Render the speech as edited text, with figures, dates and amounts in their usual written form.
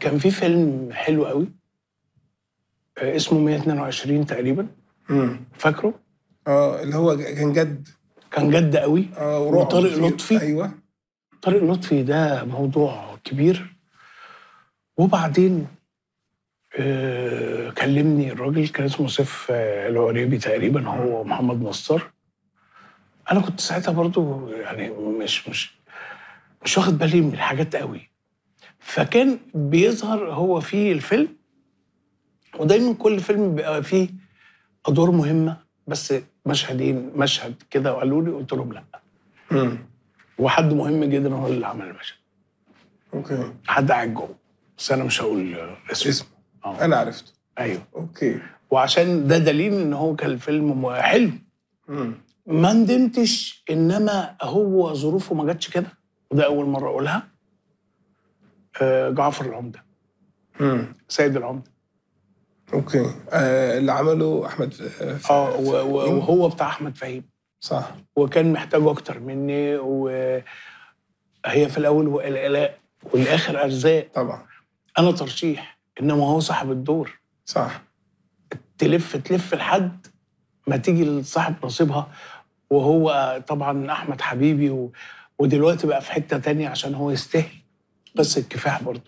كان في فيلم حلو قوي اسمه 122 تقريبا. فاكره؟ اللي هو كان جد. كان جد قوي. وطارق لطفي. ايوه طارق لطفي ده موضوع كبير. وبعدين كلمني الراجل، كان اسمه سيف العريبي تقريبا، هو محمد نصار. انا كنت ساعتها برضو يعني مش واخد بالي من الحاجات قوي، فكان بيظهر هو في الفيلم، ودايما كل فيلم بيبقى فيه ادوار مهمة، بس مشهدين، مشهد كده، وقالوا لي، قلت لهم لا. وحد مهم جدا هو اللي عمل المشهد. okay. حد قاعد جوه، بس انا مش هقول اسمه. انا عرفته. ايوه. okay. وعشان ده دليل ان هو كان الفيلم حلو. ما ندمتش، انما هو ظروفه ما جاتش كده، وده اول مرة اقولها. جعفر العمدة. سيد العمدة. okay. اللي عمله احمد وهو بتاع احمد فهيم. صح. وكان محتاجه اكتر مني، وهي في الاول والاخر ارزاق. طبعا. انا ترشيح، انما هو صاحب الدور. صح. تلف تلف لحد ما تيجي لصاحب نصيبها، وهو طبعا احمد حبيبي، ودلوقتي بقى في حتة تانية عشان هو يستاهل. بس الكفاح برضه.